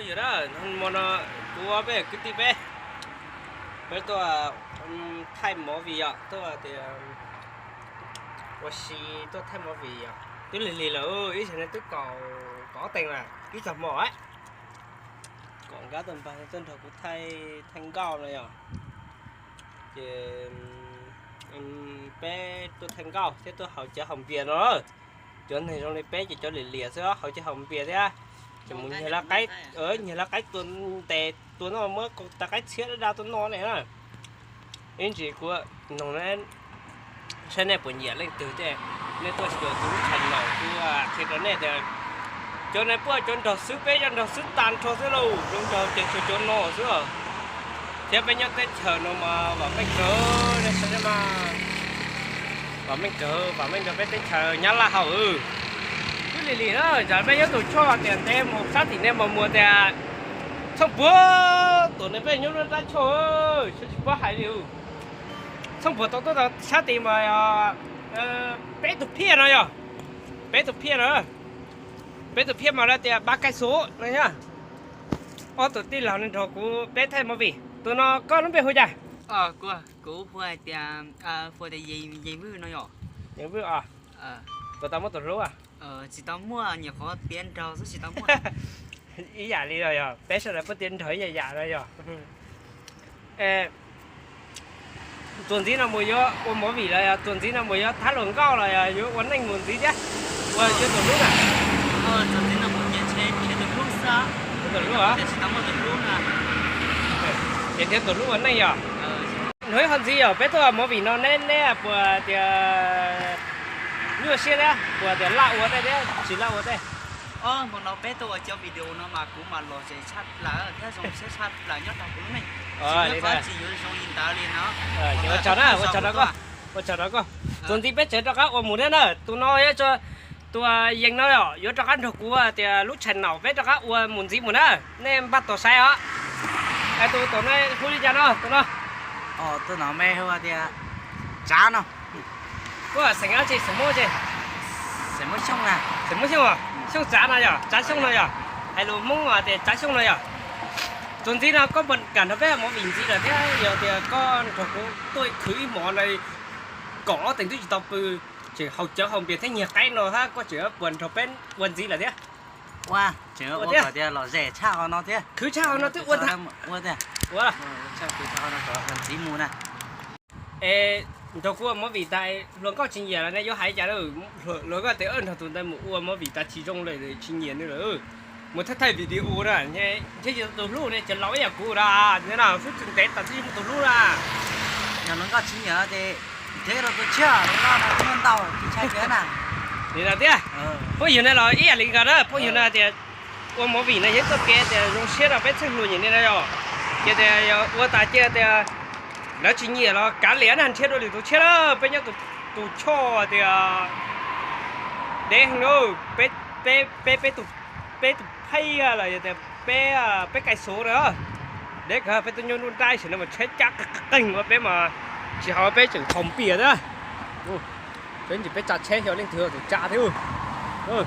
Yog na, hmo no kuv peb kwv tij peb, peb tuaj thaij movie yom, tuaj tias ua si tuaj thaij movie yom. Twb lig lig lawm, ib zaug no twb kaum ob teev lawm, ib txog hmo kaum nkauj tuaj npag tuaj nrog kuv thaij, thaij nkauj no yom. Ces peb tuaj thaij nkauj thiab tuaj haus cawv haus npias no. Cov neeg zoo li peb ces cov liam liam xwb, haus cawv haus npias thiab. Ces mus nyiag laj qaib, nyiag laj qaib tua ntes tua noj, muab tag qaib txhiab dab dab tuaj noj ne na. Ib ntsis kuv noog saib nej puas nyiam leej twg thiab, nej tuaj xyuas kuv lub channel, kuv qhia rau nej tias cov no puab cov nraug xwb, peb cov nraug xwb tag nrho xwb lauj, zoo nraug ces tsuas cov no xwb. Thiab peb nyob teb chaws no mas vam meej kawg, nej saib mas, vam meej kawg, vam meej rau peb teb chaws Nyab Laj hauv. Twb lig lig na, tsam peb nyob tus choj tias ntev mus sab tim nej mas mus tias Txhooj Puag, tus ne peb nyob lub nrab choj, tsis paub hais li. Txhooj Puag tau tuaj sab tid mas peb tus phiaj no yog, peb tus phiaj no, peb tus phiaj mas lawv tias Pab Kaij Xu no yog. Ob tug tij laug no nrog kuv peb thaij movie. Tus no koj lub npe hu cas? Kuv hu tias, hu tias Yeej Vwj no yog. Yeej Vwj os. Puas tau muaj tus hlub? Tsis tau muaj, nyuam qhuav tiav nraug xwb tsis tau muaj. Ib yam li los yog peb sawv daws puab tiav nraug ib yam yam los yog. Txuas ntxiv no mus yuav ua movie los yog txuas ntxiv no mus yuav thab luag nkauj los yog yuav ua neej mus ntxiv thiab? Ua yuav tus hlub na. Tus hlub, ces nrhiav tus hlub ua neej yog. Nrog ib qho ntxiv yog peb tuaj ua movie no neb, neb puas tias nyuaj siab thiab, puas tias laj ua tej thiab tsis laj ua tej? Hmo no peb tuaj ua cov video no mas kuv mas lom zem tshaj plaws thiab zoo siab tshaj plaws nyob rau kuv lub neej. Tsis muaj qhov tsis yuav zoo li ntawd li no. Ua tsaug na, ua tsaug rau koj. Txuas ntxiv peb tseem rov qab ua mus thiab na. Tus no yog tus Yeej no yog yuav rov qab nrog kuv tias lub channel peb rov qab ua mus ntxiv mus na. Nej npaj tos saib os. Tus tom no hu li cas no tus no? Tus no me hu tias Tsav no. Koj xeem dab tsi, xeem Hmoob tsi? Xeem Hmoob Xyooj, Xyooj Tsav no yog, Tsav Xyooj no yog. Hais lus Hmoob tias Tsav Xyooj no yog. Txuas ntxiv no koj puas kam nrog peb ua movie ntxiv lawm thiab? Yog tias koj nrog kuv tuaj khwv ib hmos no kaum ob teev twb tsis tau pw, tseem haus cawv haus npias thiab nyiag qaib no thiab, koj tseem puas nrog peb ua ntxiv lawm thiab? Ua, tseem ua kom tias lom zem tshaj qhov no thiab. Khwv tshaj qhov no twb ua ntag. Ua tiag. Ua ntxiv mus na. Es nrog kuv ua movie tas hluas nkauj tsis nyiam los nej yuav hais cas lawm? Hluas nkauj tias nrog tus ntawd mus ua movie tas tsis zoo lawm tsis nyiam nws lawm. Mus thaij thaij video na, ntshe yog tus hlub ne, cov laus ib yam kuv na, xub tsis ntev tas twb muaj tus hlub na. Yog hluas nkauj tsis nyiam ces nrhiav rau tus tshiab, hluas nkauj no muaj ntau tus ntshai tiag na. Li no tiag. Phooj ywg na los ib yam li nkawd na, phooj ywg na tias ua movie no yog ib txoj kev tias zoo siab rau peb txheej hluas nyiam li no yog. Ces tias yog ua tas cia tias lawv tsis nyiam los kav liam na, nrhiav dua lwm tus tshiab lawm. Peb nyob tus choj tias dev heev na, peb, peb, peb tus phaib los yog tias peb, peb Kaij Xu na, dev kawg. Peb tuaj nyob nruab nrab sim no mas tsheb cab qeeg ua peb mas tsis hais peb tseem haus npias thiab. Peb ntsis peb tsa tsheb xyov leej twg tus tsa thiab.